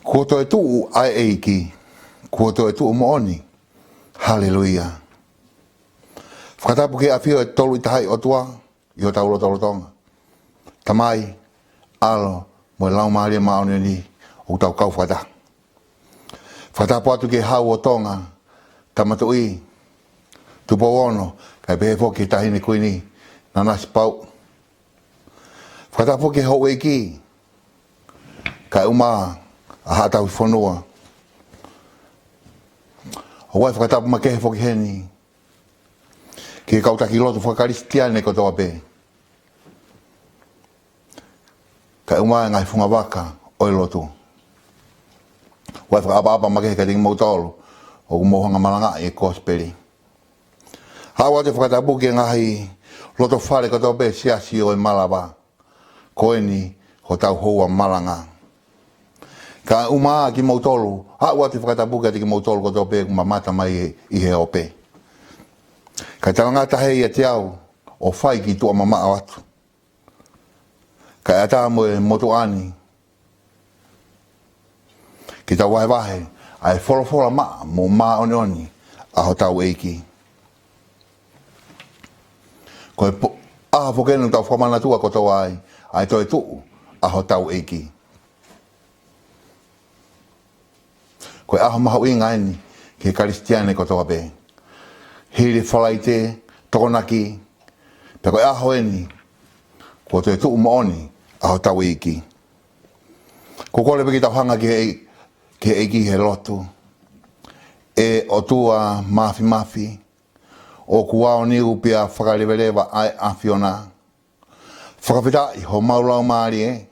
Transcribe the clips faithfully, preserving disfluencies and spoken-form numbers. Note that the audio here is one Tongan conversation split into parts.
Kuo toe tuʻu ʻa e ʻEiki. Kuo toe tuʻu moʻoni. Haleluia. Fakatapu ki he ʻafio ʻo e Tolu-ʻi-Tahaʻi ʻOtua ʻi hotau lotolotonga. Tamai, ʻAlo, mo e Laumālie Māʻoniʻoni ʻoku tau kau fakataha. Fakatapu atu ki he Hau ʻo Tonga, Tama Tuʻi, Tupou Ono, kae pehē foki ki he Taʻahine Kuini, Nanasipauʻu. Fakatapu ki he houʻeiki, kae ʻumaʻā ʻa Haʻa Tauhi Fonua. ʻOku ʻi ai e fakatapu makehe foki heni ki he kau taki lotu fakakalisitiane kotoa pē, kae ʻumaʻā e ngaahi fungavaka ʻo e lotu. ʻOku ʻi ai e fakaʻapaʻapa makehe kiate kimoutolu ʻoku mou hanga ʻo malangaʻi e kosipeli. Haʻu atu e fakatapu ki he ngaahi lotofale kotoa pē, siasi ʻo e malava. Ko eni hotau houa malanga. Kae ʻumaʻā kimoutolu, haʻu atu e fakatapu kiate kimoutolu kotoa pē ʻoku mamata mai ʻi he ope. Kae talangata hē ʻiate au ʻo fai ki tuʻa mamaʻo atu, kae ʻatā mo e motuʻa ni, ke tau vahevahe ʻa e folofola maʻa mo māʻoniʻoni ʻa hotau ʻEiki. Ko e po-, ʻaho foki eni ʻoku tau fakamanatua kotoa ai ʻa e toetuʻu ʻa hotau ʻEiki. Ko e ʻaho mahuʻinga eni ki he Kalisitiane kotoa pē. Hili Falaite, Tokonaki, pea ko e ʻaho eni kuo toe tuʻu moʻoni ʻa hotau ʻEiki. Ko e kole pē ke tau hanga ki he, ki he ʻEiki he lotu. ʻE ʻOtua Māfimafi, ʻoku aoniu pea fakalevaleva ʻa e ʻAfiona. Fakafetaʻi homau laumālie,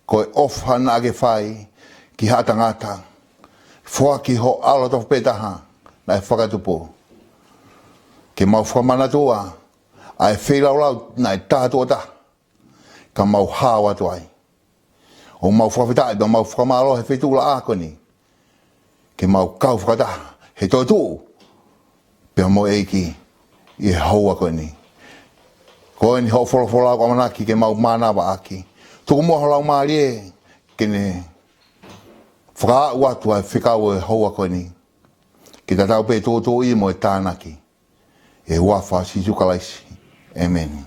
ko e ʻofa naʻa ke fai ki haʻa tangata, foaki ho ʻAlo tofu pē taha naʻe fakatupu, ke mau fakamanatua ʻa e feilaulau naʻe tā tuʻo taha, ka mau hao atu ai. ʻOku mau fakafetaʻi pea mau fakamālō he feituʻulaʻā ko eni, ke mau kau fakataha he toetuʻu pea mo e ʻEiki ʻi he houa ko eni. Ko eni hoʻo folofola ʻoku ʻamanaki ke mau mānava ʻaki. Tuku muʻa ho laumālie ke ne fakaaʻu atu ʻa e fekau ʻo e houa ko eni, ke tatau pē tūtuuʻi mo e tānaki. ʻI he huafa ʻo Sīsū Kalaisi. ʻĒmeni.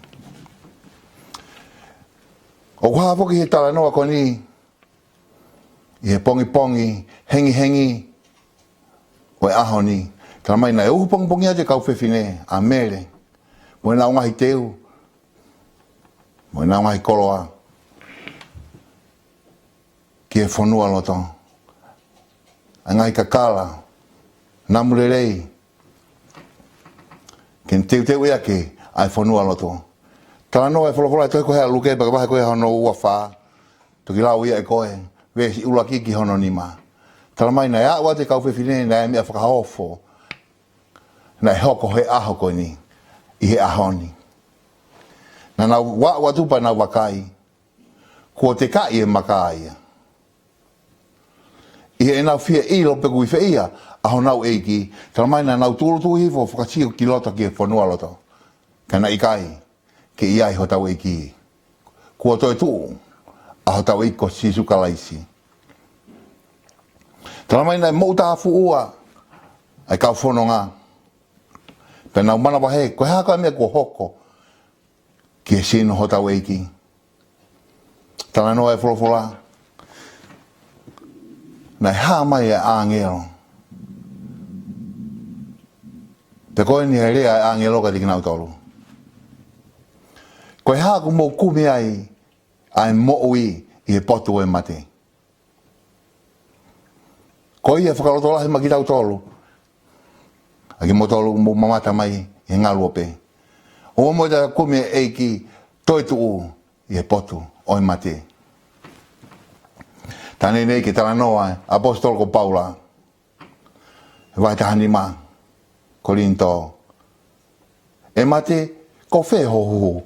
ʻOku hā foki he talanoa ko eni ʻi he pongipongi hengihengi ʻo e ʻaho ni. Talamai naʻe uhu pongipongi atu e kau fefine, ʻa Mele, mo ʻenau ngaahi teu, mo ʻenau ngaahi koloa, ki he fonualoto. ʻA e ngaahi kakala, namu lelei, ke ne teuteuʻi ʻaki ʻa e fonualoto. Talanoa e folofola ʻi he tohi ko ia ʻa Luke, pea ko e vahe ko ia hono ua fā, toki lau ia ʻe koe, veesi ʻuluaki ki hono nima. Talamai naʻe aʻu atu e kau fefine, naʻe meʻa fakaofo naʻe hoko he ʻaho ko eni, ʻi he ʻaho ni. Naʻa nau aʻu atu pea nau vakai, kuo tekaʻi e maka ia. ʻI heʻenau fie ʻilo pe ʻoku ʻi fē ia ʻa honau ʻEiki, talamai naʻa nau tūʻulutui hifo ʻo fakasio ki loto ki he fonualoto. Ka naʻe ʻikai ke ʻi ai hotau ʻEiki. Kuo toe tuʻu ʻa hotau ʻEiki ko Sīsū Kalaisi. Talamai naʻe moʻutāfuʻua ʻa e kau fononga, pea nau manavahē, ko e hā koā e meʻa kuo hoko ki he sino hotau ʻEiki. Talanoa e folofola, naʻe hā mai e ʻāngelo. Pea ko eni e lea e ʻāngelo kiate kinautolu: Ko e hā ʻoku mou kumi ai ʻa e moʻui ʻi he potu ʻo e mate? Ko ia fakalotolahi maʻa kitautolu, ʻa kimoutolu ʻoku mou mamata mai he ngaluope. ʻOua muʻa te ta kumi e ʻEiki toe tuʻu ʻi he potu ʻo e mate. Talanei ke talanoa e ʻaposetolo ko Paula, he vahe taha nima Kolinitō: ʻE mate, ko fē ho huhu?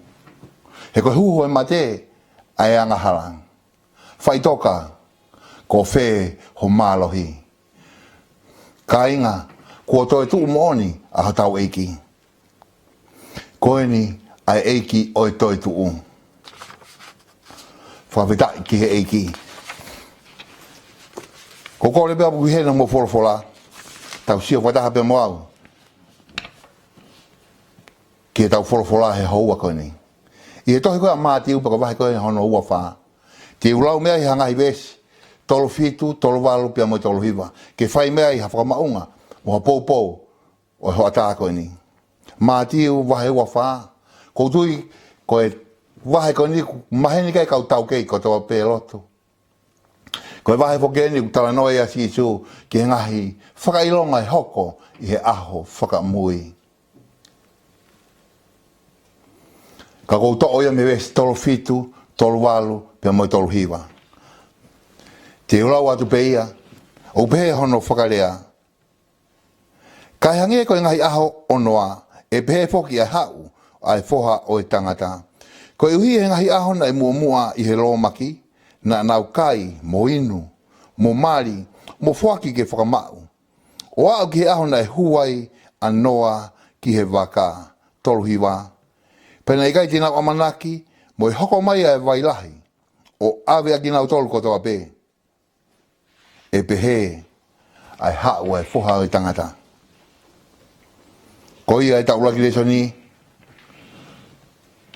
He ko e huhu ʻo e mate ʻa e angahala. Faʻitoka, ko fē ho mālohi? Kāinga, kuo toe tuʻu moʻoni ʻa hotau ʻEiki. Ko eni ʻa e ʻEiki ʻo e toetuʻu. Fakafetaʻi ki he ʻEiki. Ko e kole pē ʻaupito ki heʻene mo folofola, tau sio fakataha pē mo au ki heʻetau folofola he houa ko eni. ʻI he tohi ko ia ʻa Mātiu, pea ko e vahe ko ia hono ua fā. Te u lau mei ai ha ngaahi veesi, tolu fitu, tolu valu, pea mo e tolu hiva. Ke fai mei ai ha fakamaʻunga, mo ha poupou ʻo e hoʻatā ko eni. Mātiu vahe ua fā. ʻOku ou tui ko e vahe ko eni ʻoku maheni ki ai e kau taukei kotoa pē ʻo e lotu. Ko e vahe foki eni ʻoku talanoa ai ʻa Sīsū ki he ngaahi fakaʻilonga ʻe hoko ʻi he ʻaho fakamui. Ka ʻoku ou toʻo ia mei he veesi tolu fitu, tolu valu, pea mo e tolu hiva. Te u lau atu pē ia, ʻoku pehē hono fakalea. Kae hangē ko e ngaahi ʻaho ʻo Noa, ʻe pehē foki ʻa e haʻu ʻa e Foha ʻo e Tangata. Koeʻuhi he ngaahi ʻaho naʻe muʻomuʻa ʻi he lōmaki, naʻa nau kai, mo inu, mo mali, mo foaki ke fakamaʻu. ʻO aʻu ki he ʻaho naʻe hū ai ʻa Noa ki he vaka, tolu hiva. Pea naʻe ʻikai te nau ʻamanaki, mo e hoko mai ʻa e vai lahi, ʻo ʻave ʻa kinautolu kotoa pē. ʻE pehē ʻa e haʻu ʻa e Foha ʻo e Tangata. Ko ia ʻetau ʻuluaki lēsoni,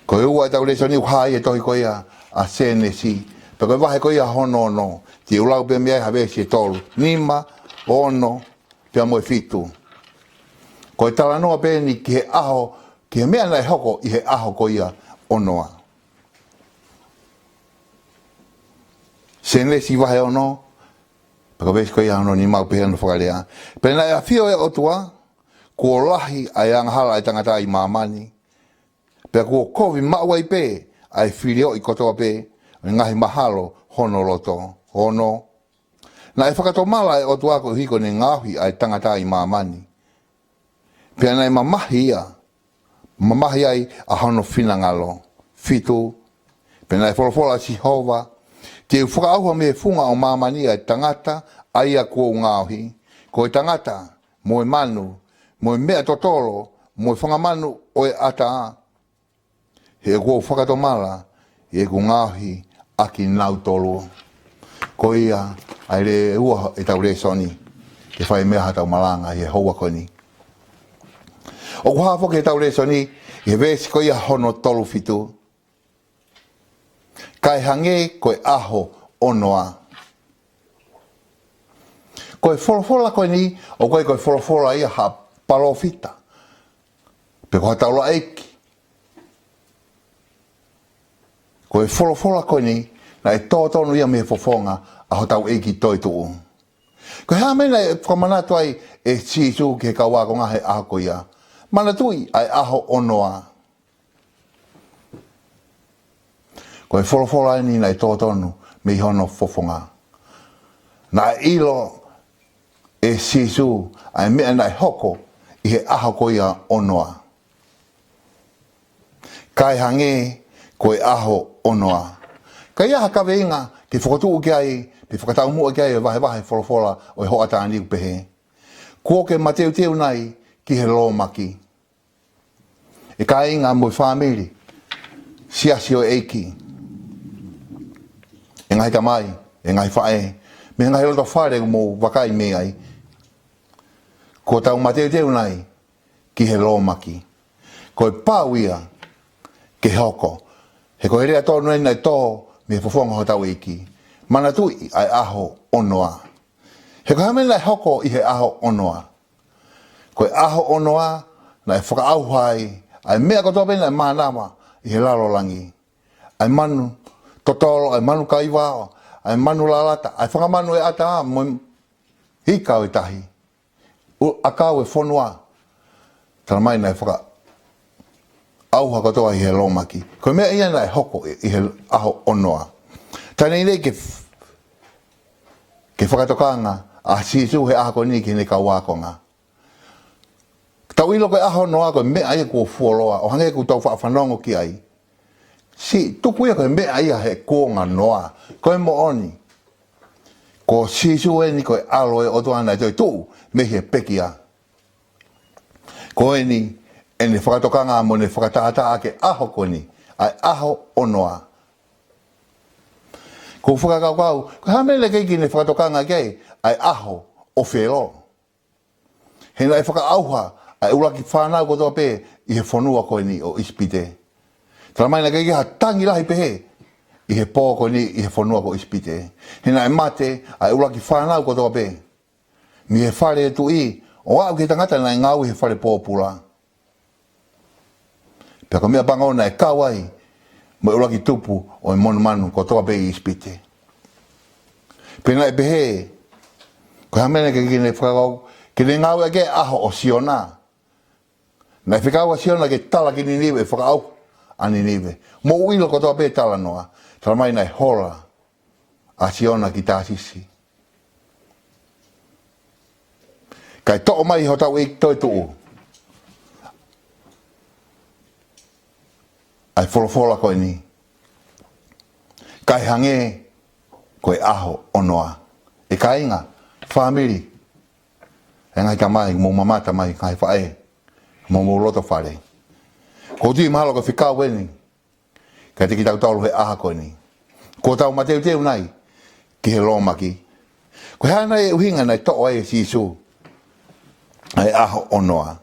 ko e ua ʻetau lēsoni ʻoku hā ʻi he tohi ko ia ʻa Sēnesi. Pea ko e vahe ko ia hono ono, te u lau pē mei ai ha veesi ʻe tolu, nima, ono, pea mo e fitu. Ko e talanoa pē eni ki he ʻaho, ki he meʻa naʻe hoko ʻi he ʻaho ko ia ʻo Noa. Sēnesi vahe ono, pea ko e veesi ko ia hono nima ʻoku pehē hono fakalea. Pea naʻe ʻafio ʻa e ʻOtua, kuo lahi ʻa e angahala ʻa e tangata ʻi māmani. Pea kuo kovi maʻu ai pē ʻa e filioʻi kotoa pē ʻo e ngaahi mahalo hono loto. Ono. Naʻe fakatomala ʻa e ʻOtua koeʻuhi ko ʻene ngaohi ʻa e tangata ʻi māmani. Pea naʻe mamahi ia, mamahi ai ʻa hono finangalo. Fitu. Pea naʻe folofola ʻa Sihova, te u fakaʻauha mei he funga ʻo māmani ʻa e tangata ʻa ia kuo u ngaohi, ko e tangata, mo e manu, mo e meʻa totolo, mo e fanga manu ʻo e ʻatā. He kuo u fakatomala ʻi heʻeku ngaohi ʻa kinautolu. Ko ia ʻa e lea ua ʻetau lēsoni, ke fai mei ai haʻatau malanga ʻi he houa ko eni. ʻOku hā foki ʻetau lēsoni ʻi he veesi ko ia hono tolu fitu. Kae hangē ko e ʻaho ʻo Noa. Ko e folofola ko eni, ʻoku ʻikai ko e folofola ia ha palōfita, pe ko ha taulaʻeiki. Ko e folofola ko eni, naʻe tō tonu ia mei he fofonga ʻa hotau ʻEiki toetuʻu. Ko e hā e meʻa naʻe fakamanatu ai ʻe Sīsū ki he kau ākonga he ʻaho ko ia? Manatuʻi ʻa e ʻaho ʻo Noa. Ko e folofola eni naʻe tō tonu mei hono fofonga. Naʻe ʻilo ʻe Sīsū ʻa e meʻa naʻe hoko ʻi he ʻaho ko ia ʻo Noa. Kae hangē ko e ʻaho ʻo Noa. Ka ʻi ai ha kaveinga ke fokotuʻu ki ai, pe fakataumuʻa ki ai e vahevahe folofola ʻo e hoʻatā ni ʻoku pehē. Kuo ke mateuteu nai ki he lōmaki? ʻE kāinga mo e fāmili, siasi ʻo e ʻEiki, ʻe ngaahi tamai, ʻe ngaahi faʻē, mei he ngaahi loto fale ʻoku mou vakai mei ai. Kuo tau mateuteu nai ki he lōmaki? Ko e pau ia ke hoko. He ko e lea tonu eni naʻe tō mei he fofonga hotau ʻEiki. Manatuʻi ʻa e ʻaho ʻo Noa. He ko e hā e meʻa naʻe hoko ʻi he ʻaho ʻo Noa? Ko e ʻaho ʻo Noa, naʻe fakaʻauha ai ʻa e meʻa kotoa pē naʻe mānava ʻi he lalo langi. ʻA e manu totolo, ʻa e manu kaivao, ʻa e manu lalata, ʻa e fanga manu ʻo e ʻatā, mo e ika ʻo e tahi, ʻū ʻakau ʻo e fonua. Talamai naʻe fakaʻauha kotoa ʻi he lōmaki. Ko e meʻa ia naʻe hoko ʻi, ʻi he ʻaho ʻo Noa. Taimi ni ke f-, ke fakatokanga ʻa Sīsū he ʻaho ko eni ki heʻene kau ākonga. Tau ʻilo ko e ʻaho ʻo Noa ko e meʻa ia kuo fuoloa, ʻo hangē ʻoku tau faʻa fanongo ki ai. Siʻi tuku ia ko e meʻa ia he kuonga Noa. Ko e moʻoni, ko Sīsū eni ko e ʻAlo ʻo e ʻOtua naʻe toetuʻu mei he pekia. Ko eni ʻene fakatokanga mo ʻene fakatātā ki he ʻaho ko eni, ʻa e ʻaho ʻo Noa. ʻOku ou fakakaukau, ko e hā e meʻa naʻe ʻikai ke ne fakatokanga ki ai ʻa e ʻaho ʻo Felo. He naʻe fakaʻauha ʻa e ʻuluaki fānau kotoa pē ʻi he fonua ko eni ʻo ʻIsipite. Talamai naʻe ʻikai ke ʻi ai ha tangi lahi pehē ʻi he pō ko eni ʻi he fonua ko ʻIsipite. He naʻe mate ʻa e ʻuluaki fānau kotoa pē mei he fale ʻo e tuʻi ʻo aʻu ki he tangata naʻe ngāue he fale pōpula. Pea ko e meʻapango naʻe kau ai mo e ʻuluaki tupu ʻo e monumanu kotoa pē ʻi ʻIsipite. Pea naʻe pehē, ko e hā e meʻa naʻe ʻikai ke ne fakakaukau ke ne ngāueʻaki e ʻaho ʻo Siona. Naʻe fekau ʻa Siona ke tala ki Ninive, fakaʻauha ʻa Ninive. Mou ʻilo kotoa pē talanoa, talamai naʻe hola ʻa Siona ki Tāsisi. Kae toʻo mai ʻe hotau ʻEiki toetuʻu ʻa e folofola ko eni, kae hangē ko e ʻaho ʻo Noa. ʻE kāinga, fāmili, ʻe ngaahi tamai, mou mamata mai, ngaahi faʻē, mo homou loto fale. ʻOku ou tui mahalo ko e fekau eni kiate kitautolu he ʻaho ko eni. Kuo tau mateuteu nai ki he lōmaki? Ko e hā nai e ʻuhinga naʻe toʻo ai ʻe Sīsū ʻa e ʻaho ʻo Noa?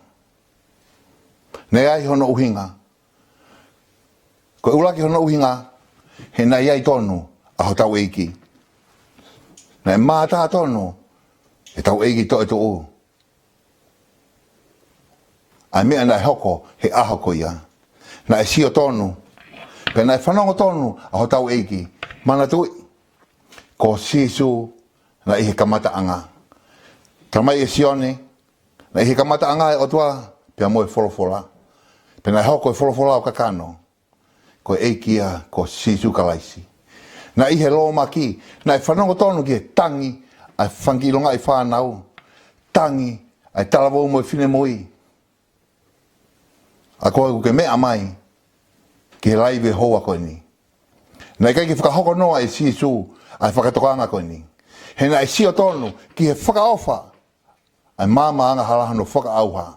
Naʻe ʻi ai hono ʻuhinga. Ko e ʻuluaki hono ʻuhinga, he naʻe ʻi ai tonu ʻa hotau ʻEiki. Naʻe mātā tonu ʻe hotau ʻEiki toetuʻu ʻa e meʻa naʻe hoko he ʻaho ko ia. Naʻe sio tonu, pea naʻe fanongo tonu ʻa hotau ʻEiki. Manatuʻi, ko Sīsū naʻe ʻi he kamataʻanga. Talamai ʻe Sione, naʻe ʻi he kamataʻanga ʻa e ʻOtua pea mo e folofola. Pea naʻe hoko e folofola ʻo kakano. Ko e ʻEiki ia ko Sīsū Kalaisi. Naʻe ʻi he lōmaki, naʻe fanongo tonu ki he tangi ʻa e fanga kiʻi longaʻi fānau, tangi ʻa e talavou mo e finemui. ʻA koe ʻoku ke meʻa mai ki he laivi houa ko eni. Naʻe ʻikai ke fakahoko noa ʻe Sīsū ʻa e fakatokanga ko eni. He naʻe sio tonu ki he fakaʻofa ʻa e maama angahala hono fakaʻauha.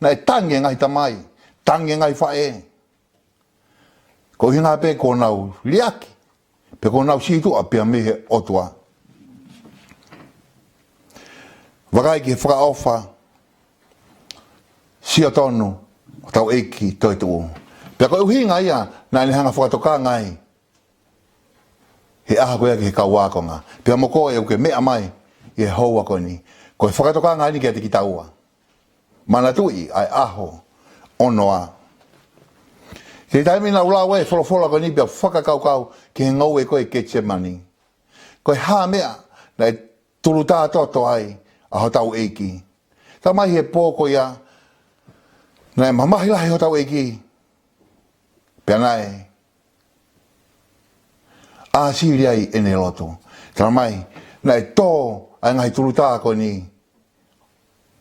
Naʻe tangi e ngaahi tamai, tangi e ngaahi faʻē. Ko e ʻuhinga pē kuo nau liʻaki, pe kuo nau sītuʻa pea mei he ʻOtua. Vakai ki he fakaʻofa, sio tonu, hotau ʻEiki toetuʻu. Pea ko e ʻuhinga ia naʻa ne hanga fakatokanga ai he ʻaho ko ia ki he kau ākonga. Pea mo koe ʻoku ke meʻa mai ʻi he houa ko eni. Ko e fakatokanga eni kiate kitaua. Manatuʻi ʻa e ʻaho ʻo Noa. Ko e taimi naʻa ku lau ai e folofola ko eni pea fakakaukau ki he ngoue ko ē ʻi Ketisemani. Ko e hā e meʻa naʻe tulutā toto ai ʻa hotau ʻEiki. Talamai he pō ko ia, naʻe mamahi lahi hotau ʻEiki. Pea naʻe ʻāsili ai ʻene loto. Talamai, naʻe tō ʻa e ngaahi tulutā ko eni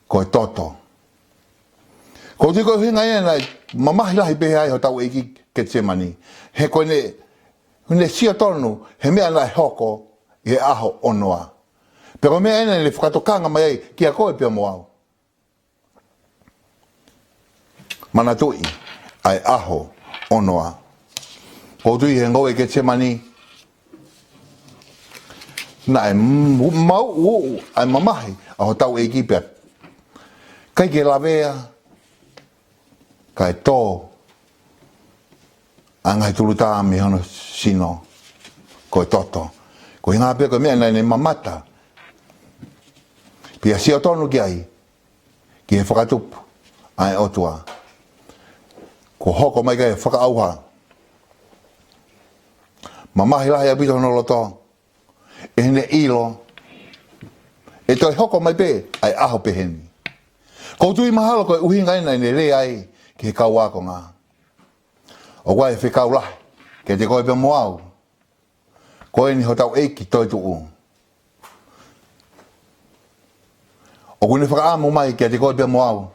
ko e toto. ʻOku ou tui ko e ʻuhinga ia naʻe mamahi lahi pehē ai hotau ʻEiki ʻi Ketisemani. He ko ʻene, ʻene sio tonu he meʻa naʻe hoko ʻi he ʻaho ʻo Noa. Pea ko e meʻa ena naʻa ne fakatokanga mai ai kiate koe pea mo au. Manatuʻi ʻa e ʻaho ʻo Noa. ʻOku ou tui he ngoue ʻi Ketisemani, naʻe mu-, mauʻuʻu ʻa e mamahi ʻa hotau ʻEiki pea ʻikai ke lavea, kae tō ʻa e ngaahi tulutā mei hono sino ko e toto. Ko e ʻuhinga pē ko e meʻa naʻa ne mamata pea sio tonu ki ai, ki he fakatupu ʻa e ʻOtua. Kuo hoko mai ki ai e fakaʻauha. Mamahi lahi ʻaupito hono loto. ʻI heʻene ʻilo ʻe toe hoko mai pē ʻa e ʻaho pehē ni. ʻOku ou tui mahalo ko e ʻuhinga ena naʻa ne lea ai ki he kau ākonga. ʻOku ʻi ai e fekau lahi kiate koe pea mo au. Ko eni hotau ʻEiki toetuʻu. ʻOku ne fakaʻamu mai kiate koe pea mo au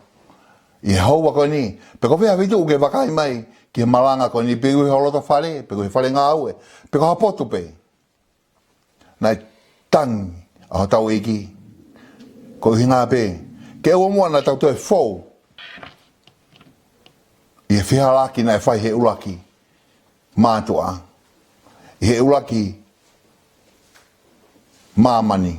ʻi he houa ko eni, pe ko fē ha feituʻu ʻoku ke vakai mai ki he malanga ko eni, pe ʻoku ʻi ho loto fale, pe ʻoku ʻi he fale ngāue, pe ko ha potu pē. Naʻe tangi ʻa hotau ʻEiki. Ko e ʻuhinga pē, ke ʻoua muʻa naʻa tau toe fou ʻi he fehālaaki naʻe fai he ʻuluaki mātuʻa, ʻi he ʻuluaki māmani.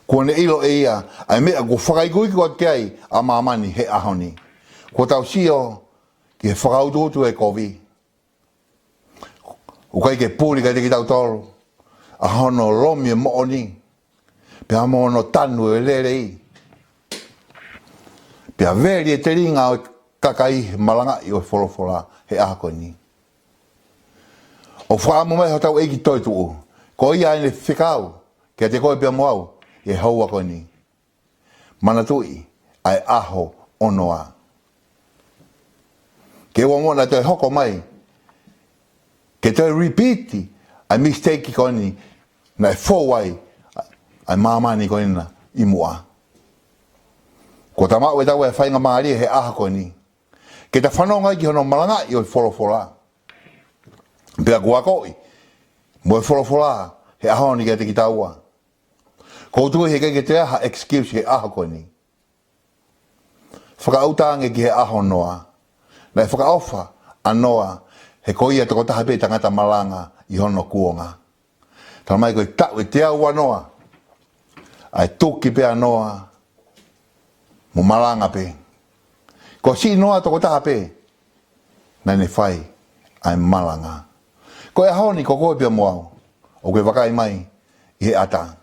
Kuo ne ʻilo ʻe ia ʻa e meʻa kuo fakaikuiku atu ki ai ʻa māmani he ʻaho ni. Kuo tau sio ki he fakautuutu ʻo e kovi. ʻOku ʻikai ke puli kiate kitautolu ʻa hono lomi ʻo e moʻoni, pea mo hono tanu ʻo e lelei, pea veli e telinga ʻo e kakai he malangaʻi ʻo e folofola he ʻaho ko eni. ʻOku fakaʻamu mai hotau ʻEiki toetuʻu, ko ia ʻene fekau kiate koe pea mo au he houa ko eni. Manatuʻi ʻa e ʻaho ʻo Noa. Ke ʻoua muʻa naʻa toe hoko mai ke toe repeat ʻa e mistake ko eni naʻe fou ai ʻa e māmani ko ena ʻi muʻa. Kuo ta maʻu ʻe taua e faingamālie he ʻaho ko eni ke ta fanongo ai ki hono malangaʻi ʻo e folofola. Pea kuo akoʻi mo e folofola he ʻaho ni kiate kitaua. ʻOku ou tui he ʻikai ke toe ʻi ai ha excuse he ʻaho ko eni. Fakaʻuta ange ki he ʻaho ʻo Noa. Naʻe fakaʻofa ʻa Noa he ko ia tokotaha pē tangata malanga ʻi hono kuonga. Talamai ko e taʻu ʻe teau ʻa Noa, ʻa e tuki pē ʻa Noa mo malanga pē. Ko siʻi Noa tokotaha pē naʻa ne fai ʻa e malanga. Ko e ʻaho ni ko koe pea mo au ʻoku ke vakai mai ʻi he ʻata.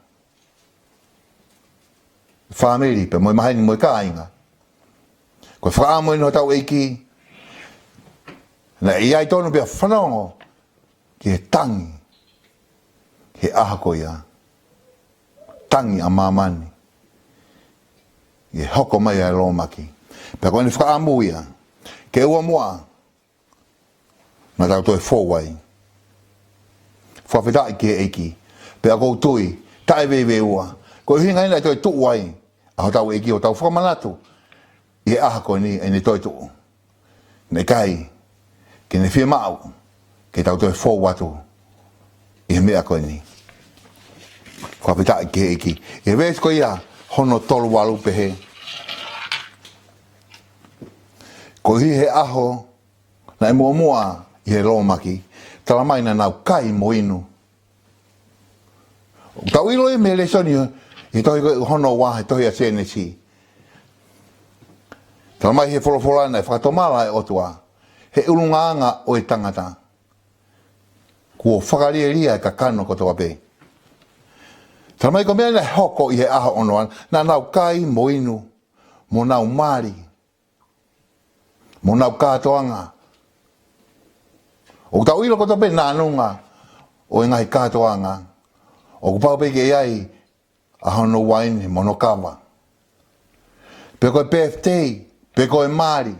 Fāmili pea mo e maheni mo e kāinga. Ko e fakaʻamu eni hotau ʻEiki naʻe ʻi ai tonu pea fanongo ki he tangi he ʻaho ko ia. Tangi ʻa māmani ʻi he hoko mai ʻa e lōmaki. Pea ko ʻene fakaʻamu ia ke ʻoua muʻa naʻa tau toe fou ai. Fakafetaʻi ki he ʻEiki. Pea ʻoku ou tui taʻe veiveiua ko e ʻuhinga ia naʻe toe tuʻu ai ʻa hotau ʻEiki ʻo tau fakamanatu ʻi he ʻaho ko eni ʻene toetuʻu. Naʻe ʻikai ke ne fiemaʻu ke tau toe fou atu ʻi he meʻa ko eni. Fakafetaʻi ki he ʻEiki. ʻI he veesi ko ia hono tolu valu pehē, koeʻuhi he ʻaho naʻe muʻomuʻa ʻi he lōmaki, talamai naʻa nau kai mo inu. ʻOku tau ʻilo ia mei he lēsoni ʻi he tohi ko ē hono ua he tohi ʻa Sēnesi. Talamai he folofola naʻe fakatomala ʻa e ʻOtua he ʻulungaanga ʻo e tangata. Kuo fakalielia e kakano kotoa pē. Talamai ko e meʻa naʻe hoko ʻi he ʻaho ʻo Noa, naʻa nau kai mo inu, mo nau mali, mo nau kātoanga. ʻOku tau ʻilo kotoa pē nanunga ʻo e ngaahi kātoanga. ʻOku pau pē ke ʻi ai ʻa hono uaine mo hono kava. Pe ko e birthday, pe ko e mali.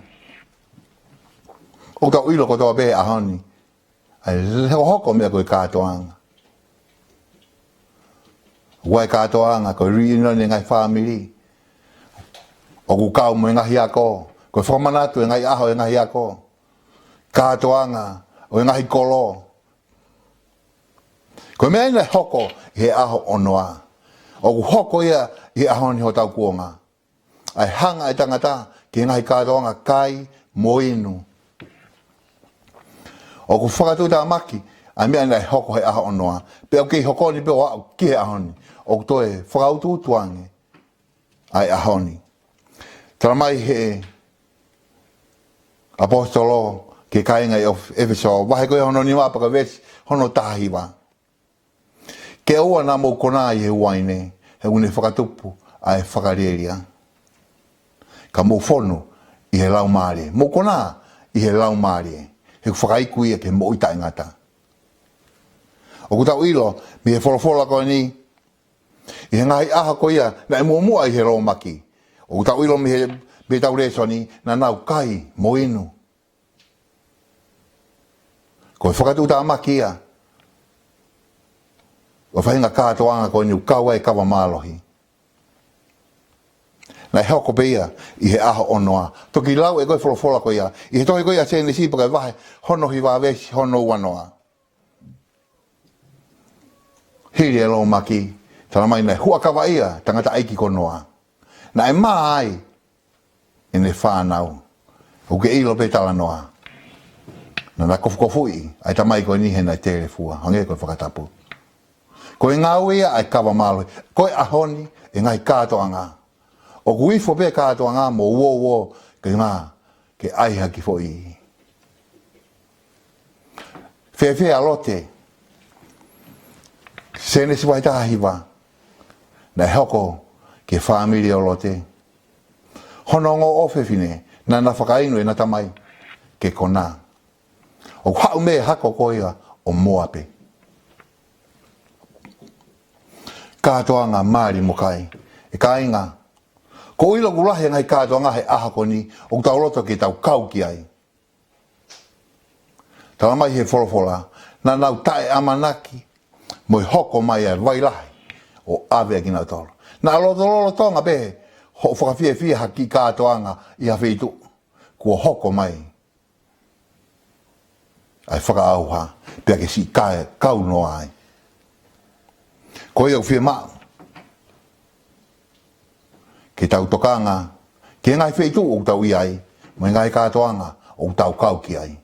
ʻOku tau ʻilo kotoa pē he ʻaho ni ʻa e hokohoko meʻa ko e kātoanga. ʻOku ʻi ai e kātoanga ko e reunion e ngaahi fāmili. ʻOku kau mo e ngaahi ako, ko e fakamanatu e ngaahi ʻaho e ngaahi ako. Kātoanga ʻo e ngaahi kolo. Ko e meʻa ia naʻe hoko ʻi he ʻaho ʻo Noa, ʻoku hoko ia ʻi he ʻaho ni hotau kuonga. ʻA e hanga ʻe he tangata ki he ngaahi kātoanga, kai mo inu. ʻOku fakatuʻutāmaki ʻa e meʻa naʻe hoko he ʻaho ʻo Noa, pea ʻoku kei hoko ni pea ʻo aʻu ki he ʻaho ni. ʻOku toe fakautuutu ange ʻa e ʻaho ni. Talamai he ʻaposetolo ki he kāinga ʻi ʻEf-, ʻEfesō, vahe ko ia hono nima pea ko e veesi hono taha hiva. Ke ʻoua naʻa mou konā ʻi he uaine, he ʻoku ne fakatupu ʻa e fakalielia. Ka mou fonu ʻi he Laumālie. Mou konā ʻi he Laumālie, he ʻoku fakaiku ia ki he moʻui taʻengata. ʻOku tau ʻilo mei he folofola ko eni, ʻi he ngaahi ʻaho ko ia naʻe muʻomuʻa ʻi he lōmaki, ʻoku tau ʻilo mei he, mei heʻetau lēsoni, naʻa nau kai mo inu. Ko e fakatuʻutāmaki ia ʻo e faʻahinga kātoanga ko eni ʻoku kau ai e kava mālohi. Naʻe hoko pē ia ʻi he ʻaho ʻo Noa. Toki lau ʻe koe e folofola ko ia ʻi he tohi ko ia Sēnesi pea ko e vahe hono hiva veesi hono ua noa. Hili e lōmaki, talamai naʻe huʻakavaʻia e tangataʻeiki ko Noa. Naʻe mā ai ʻene fānau. ʻOku ke ʻilo pē e talanoa. Naʻa na kofukofuʻi ʻa e tamai ko eni he naʻe telefua, hangē ko e fakatapu. Ko e ngāue ia ʻa e kava mālohi. Ko e ʻaho ni, ʻe ngaahi kātoanga. ʻOku ifo pē kātoanga mo uouo ke ngā ke ʻai ha kiʻi foʻi. Fēfē ʻa Lote. Sēnesi vahe taha hiva. Naʻe hoko ki he fāmili ʻo Lote. Hono ongo ʻofefine, naʻa na fakainu ʻena tamai ke kona. ʻOku haʻu mei he hako ko ia ʻo Moape. Kātoanga mali mo kai. ʻE kāinga, ko e ʻilo ʻoku lahi e ngaahi kātoanga he ʻaho ko eni ʻoku tau loto ke tau kau ki ai. Tala mai he folofola, naʻa nau taʻeʻamanaki, mo e hoko mai ʻa e vai lahi, ʻo ʻave ʻa kinautolu. Naʻa lotolotonga pē, hoʻo fakafiefia ha kiʻi kātoanga ʻi ha feituʻu, kuo hoko mai ʻa e fakaʻauha, pea ke siʻi kae kau noa ai. Ko ia ʻoku fiemaʻu ke tau tokanga ki he ngaahi feituʻu ʻoku tau ʻi ai, mo e ngaahi kātoanga ʻoku tau kau ki ai.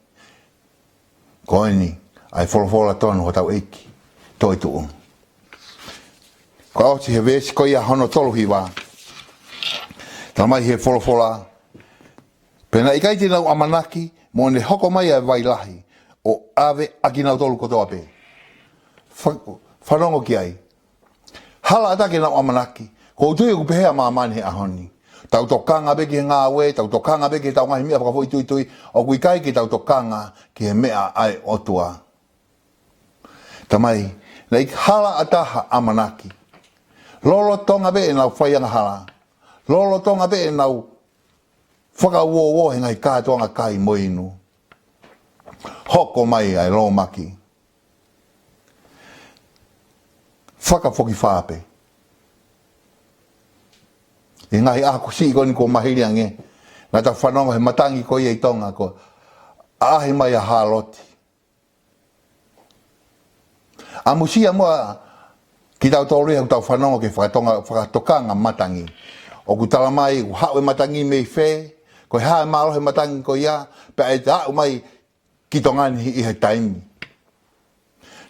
Ko eni, ʻa e folofola tonu hotau ʻEiki, toetuʻu. Ko ʻosi he veesi ko ia hono tolu hiva. Tala mai he folofola, pea naʻe ʻikai te nau ʻamanaki, mo ne hoko mai ʻa e vai lahi, ʻo ʻave ʻa kinautolu kotoa pē. Fa-, fanongo ki ai. Hala ʻatā ke nau ʻamanaki, ʻoku ou tui ʻoku pehē ʻa māmani he ʻaho ni. Tau tokanga pē ki he ngāue, tau tokanga pē ki heʻetau ngaahi meʻa fakafoʻituitui, ʻoku ʻikai ke tau tokanga ki he meʻa ʻa e ʻOtua. Tamai, naʻe hala ʻatā ha ʻamanaki. Lolotonga pē ʻenau faiangahala. Lolotonga pē ʻenau fakauouo he ngaahi kātoanga kai mo inu. Hoko mai ʻa e lōmaki. Fakafokifā pē. ʻI he ngaahi ʻaho kuo siʻi ko eni kuo mahili ange. Naʻa tau fanongo he matangi ko ia ʻi Tonga ko e ʻaʻahi mai ʻa Hāloti. ʻAmusia muʻa kitautolu ia ʻoku tau fanongo ki he fakatonga, fakatokanga matangi. ʻOku tala mai, ʻoku haʻu e matangi mei fē, ko e hā e mālohi e matangi ko ia, pea ʻe aʻu mai ki Tonga ni ʻi he taimi.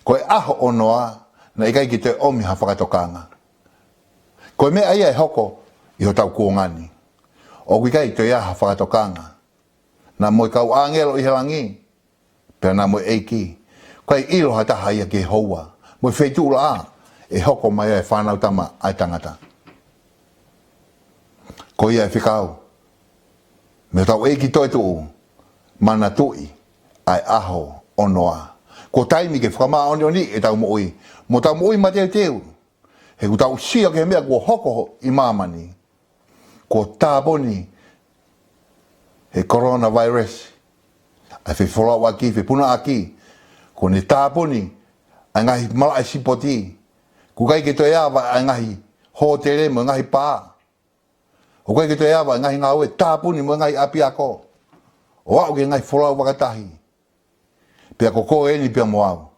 Ko e ʻaho ʻo Noa, naʻe ʻikai ke toe ʻomi ha fakatokanga. Ko e meʻa ia ʻe hoko ʻi hotau kuonga ni. ʻOku ʻikai toe ʻi ai ha fakatokanga. Naʻa mo e kau ʻāngelo ʻi he langi, pea naʻa mo e ʻEiki. ʻIkai ʻilo ha taha ia ki he houa, mo e feituʻu laʻā ʻe hoko mai ai e Fanautama ʻa e tangata. Ko ia ʻe fekau. Mei hotau ʻEiki toetuʻu, manatuʻi ʻa e ʻaho ʻo Noa. Ko e taimi ke fakamāʻoniʻoniʻi ʻetau moʻui, mo ʻetau moʻui mateuteu. He ʻoku tau sio ki he meʻa kuo hoko ʻi māmani. Kuo tāpuni he coronavirus ʻa e fefolauʻaki, fepunaʻaki. Kuo ne tāpuni ʻa e ngaahi malaʻe sipoti. ʻOku ʻikai ke toe ava ʻa e ngaahi hōtele mo e ngaahi pā. ʻOku ʻikai ke toe ava ʻa e ngaahi ngāue tāpuni mo e ngaahi ʻapiako. ʻO aʻu ki he ngaahi folau fakatahi. Pea ko koe eni pea mo au.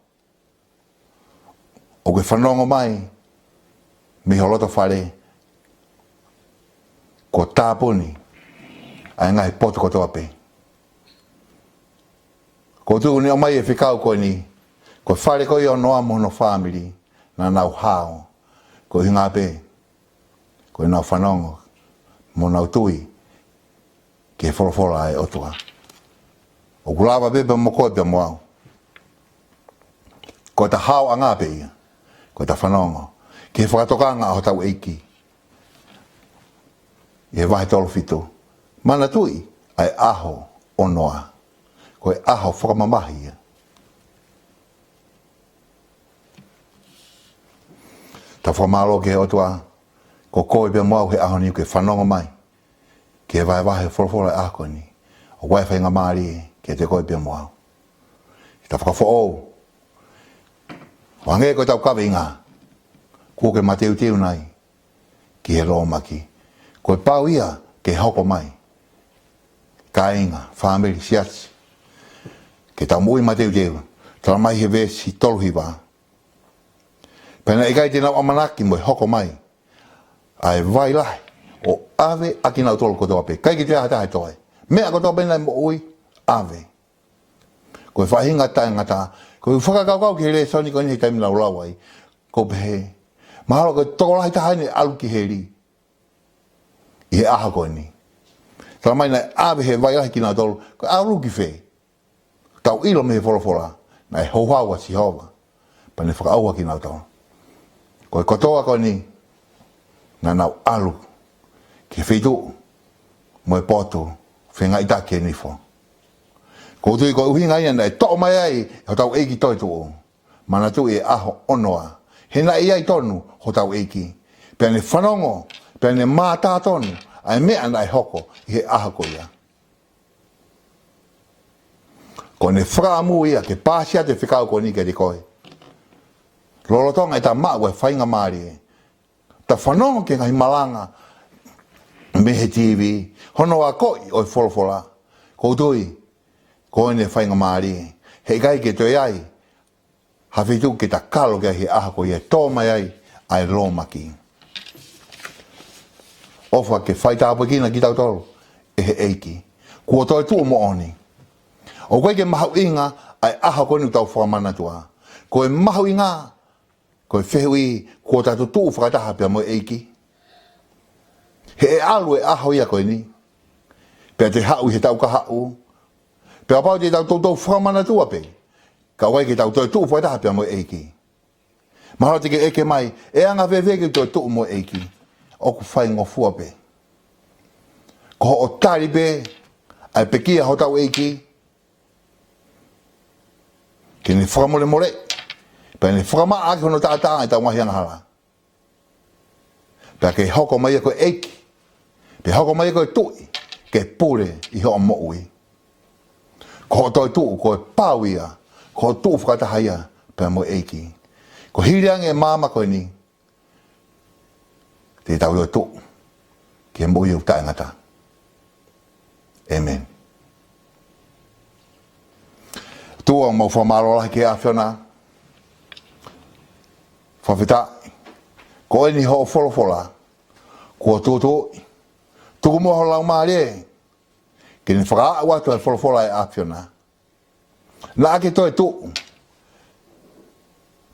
ʻOku ke fanongo mai mei ho loto fale, kuo tāpuni ʻa e ngaahi potu kotoa pē. Ko e tuʻu ni ʻomai e fekau ko eni, ko e fale ko ia ʻo Noa mo hono fāmili, naʻa nau hao, ko e ʻuhinga pē, ko ʻenau fanongo, mo nau tui ki he folofola ʻa e ʻOtua. ʻOku lava pē pea mo koe pea mo au. Ko ʻeta haoʻanga pē ia, ko ʻeta fanongo ki he fakatokanga ʻa hotau ʻEiki. ʻI he vahe tolu fitu, manatuʻi ʻa e ʻaho ʻo Noa. Ko e ʻaho fakamamahi ia. Tau fakamālō ki he ʻOtua, ko koe pea mo au he ʻaho ni ʻoku ke fanongo mai ki he vahevahe folofola ʻa e ʻaho ni. ʻOku ʻi ai e faingamālie kiate koe pea mo au. Ke ta fakafoʻou. ʻO hangē ko ʻetau kaveinga, kuo ke mateuteu nai ki he lōmaki? Ko e pau ia ke hoko mai. Kāinga, fāmili, siasi, ke tau moʻui mateuteu. Tala mai he veesi tolu hiva, pea naʻe ʻikai te nau ʻamanaki mo e hoko mai ʻa e vai lahi ʻo ʻave ʻa kinautolu kotoa pē. ʻIkai ke toe ʻi ai ha taha ʻe toe. Meʻa kotoa pē naʻe moʻui, ʻave. Ko e faʻahinga taʻengata, ko e fakakaukau ki he lēsoni ko eni he taimi laulau ai. ʻoku pehē, mahalo ko e tokolahi taha ʻeni ʻalu ki heli ʻi he ʻaho ko eni. Tala mai naʻe ʻave he vai lahi kinautolu, ko e ʻalu ki fē? Tau ʻilo mei he folofola, naʻe houhau ʻa Sihova, pea ne fakaʻauha kinautolu. Ko e kotoa ko eni, naʻa nau ʻalu ki he feituʻu mo e potu fengaiʻitaki e nifo. ʻOku ou tui ko e ʻuhinga ia naʻe toʻo mai ai ʻe hotau ʻEiki toetuʻu. Manatuʻi e ʻaho onoa, he naʻe ʻi ai tonu hotau ʻEiki. Pea ne fanongo, pea ne mātā tonu ʻa e meʻa naʻe hoko ʻi he ʻaho ko ia. Ko ʻene fakaʻamu ia ke paasi atu e fekau ko eni kiate koe. Lolotonga ʻeta maʻu e faingamālie, ta fanongo ki he ngaahi malanga mei he T V, hono akoʻi ʻo e folofola, ʻoku ou tui ko ʻene faingamālie. Heʻikai ke toe ai ha feituʻu ke ta kalo ki ai he ʻaho ko ia ʻe tō mai ai ʻa e lōmaki. ʻOfa ke faitāpuekina kitautolu ʻe he ʻEiki. Kuo toetuʻu moʻoni. ʻOku ʻikai ke mahuʻinga ʻa e ʻaho ko eni ʻoku tau fakamanatua. Ko e mahuʻinga, ko e fehuʻi, kuo ta toetuʻu fakataha pea mo e ʻEiki? He ʻe ʻalu e ʻaho ia ko eni, pea te haʻu ʻi he taʻu kahaʻu, pea kapau te tau toutou fakamanatua pē, ka ʻoku ʻikai ke tau toetuʻu fakataha pea mo e ʻEiki. Mahalo te ke ʻeke mai, ʻe anga fēfē ke toetuʻu mo e ʻEiki? ʻOku faingofua pē. Ko hoʻo tali pē ʻa e pekia hotau ʻEiki, ke ne fakamolemole, pea ne fakamaʻa ʻaki hono taʻataʻa ʻetau ngaahi angahala. Pea ke hoko mai ia ko e ʻEiki, pea hoko mai ia ko e Tuʻi, ke pule ʻi hoʻo moʻui. Ko hoʻo toetuʻu, ko e pau ia, ko hoʻo tuʻu fakataha ia pea mo e ʻEiki. Ko e hili ange e maama ko eni, te tau toetuʻu ki he moʻui ʻoku taʻengata. ʻĒmeni. ʻOtua, ʻoku mau fakamālō lahi ki he ʻAfiona. Fakafetaʻi. Ko eni hoʻo folofola, kuo tuʻutuʻuʻi. Tuku muʻa ho Laumālie ke ne fakaaʻu atu e folofola ʻa e ʻAfiona. Naʻa ke toetuʻu.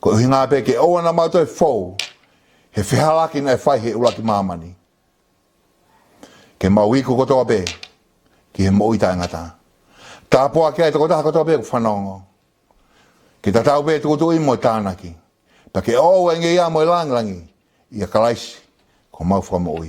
Ko e ʻuhinga pē ke ʻoua naʻa mau toe fou he fehālaaki naʻe fai he ʻuluaki māmani. Ke mau iku kotoa pē ki he moʻui taʻengata. Tāpuakiʻi e tokotaha kotoa pē ʻoku fanongo. Ke tatau pē tuʻutuʻuni mo e tānaki. Pea ke ʻoange ia mo e lāngilangi ʻia Kalaisi ko homau Fakamoʻui.